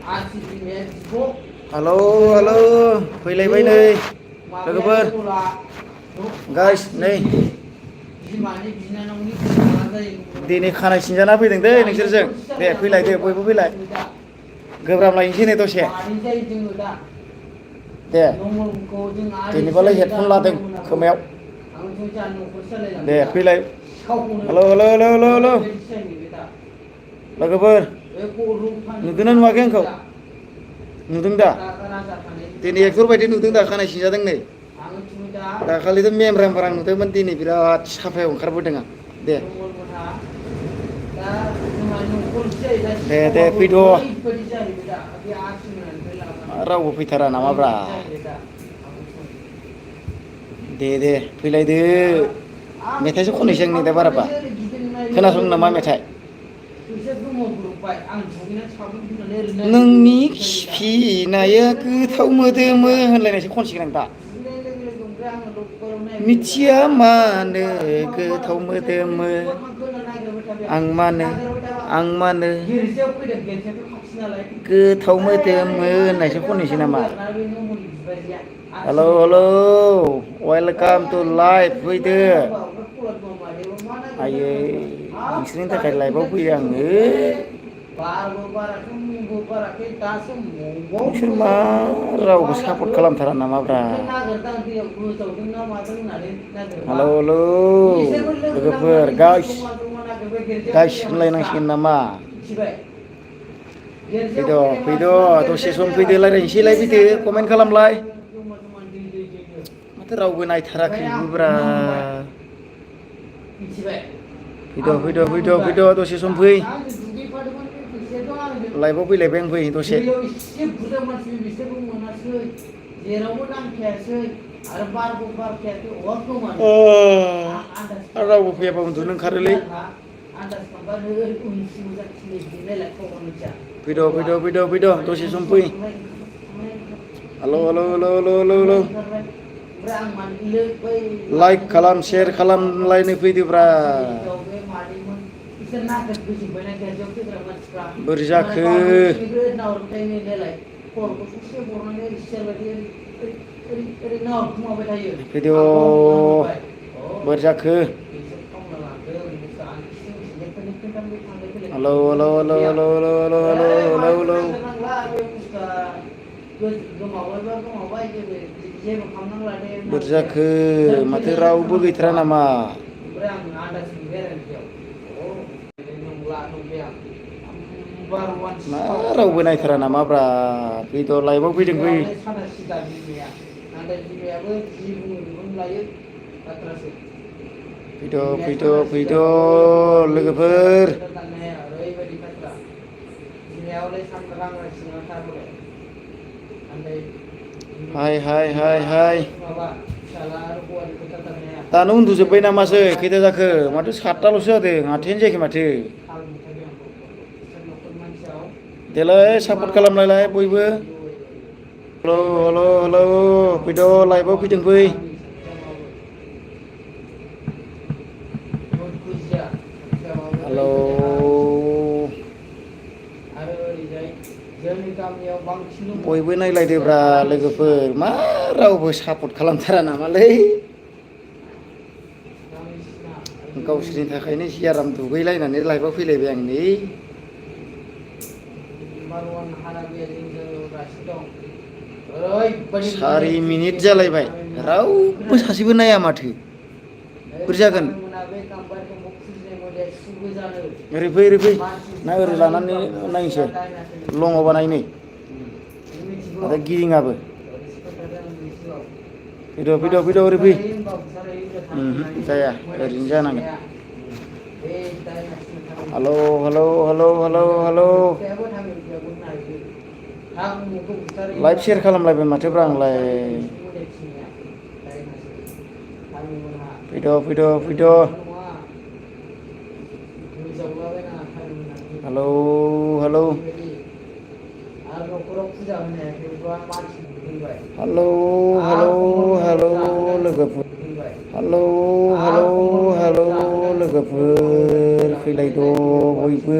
Halo, halo, fैलायबाय नै लोगोफोर guys नै दिनै खानाय सिनजाना फैदों दै नोंसोरजों दे फैलाय दे बयबो फैलाय गोब्राब लायनोसै नै दसे दे दिनैबालाय हेडफन लादों खोमायाव दे फैलाय hello hello hello hello hello लोगोफोर नुदोंना नुवाखै आंखौ नुदों दा दिनै एक्टर बायदि नुदों दा खानाय सिनजादों नै दाखालिथ' मेमरां नुदोंमोन दिनै बिराद साफायाव ओंखारबोदों आं दे दे फैद' रावबो फैथारा नामाब्रा दे फैलायदो मेथाइसो खननोसै आं नै दा बाराबा खोनासंनो नामा मेथाइ नोंनि खिफिनाया गोथाव मोदोमो होनलायनायसो खनसिगोन आं दा मिथिया मानो गोथाव मोदोमो आं मानो गोथाव मोदोमो होननायसो खननोसै नामा hello hello welcome to life फैदो आयै नोंसोरनि थाखाय लाइफआव फैयो आङो नोंसोर मा रावबो सापर्ट खालामथारा नामाब्रा हेलौ हेलौ लोगोफोर गाइस होनलायनांसिगोन नामा फैद' दसे सम फैदो रायज्लायनोसैलाय फैदो कमेन्ट खालामलाय माथो रावबो नायथाराखैबोब्रा फैद' दसे सम फै लाइभआव फैलायबाय आं फै दसे रावबो फैयाबा उन्दुनो ओंखारोलै फैद' दसे सम फै hello hello hello hello hello hello like खालाम शेयार खालामलायनो फैदोब्रा बोरै जाखो फैद' बोरै जाखो hello hello hello hello hello hello hello hello hello बोरै जाखो माथो रावबो गैथारा नामा मा रावबो नायथारा नामाब्रा फैद' लाइभआव फैदों फै फैद' लोगोफोर हाय दानो उन्दुजोब्बाय नामासै खैथा जाखो माथो 7टाल'सो जादों 8थायानो जायाखै माथो देलाय सापर्ट खालामलायलाय बयबो हेलौ हेलौ हेलौ फैद' लाइभआव फैदों फै हेलौ बयबो नायलायदोब्रा लोगोफोर मा रावबो सापर्ट खालामथारा नामालै गावसोरनि थाखायनो सियाराम दुगैलायनानै लाइभआव फैलायबाय आं नै 4 मिनिट जालायबाय रावबो सासेबो नाया माथो बोरै जागोन ओरै फै ना ओरै लानानै नायनोसै लङाव बानायनो आरो गिदिङाबो फैद' ओरै फै जाया ओरैनो जानांगोन hello hello hello hello hello live share खालामलायबाय माथोब्रा आंलाय फैद' hello hello hello hello hello लोगोफोर हेलौ हेलौ हेलौ लोगोफोर फैलायद' बयबो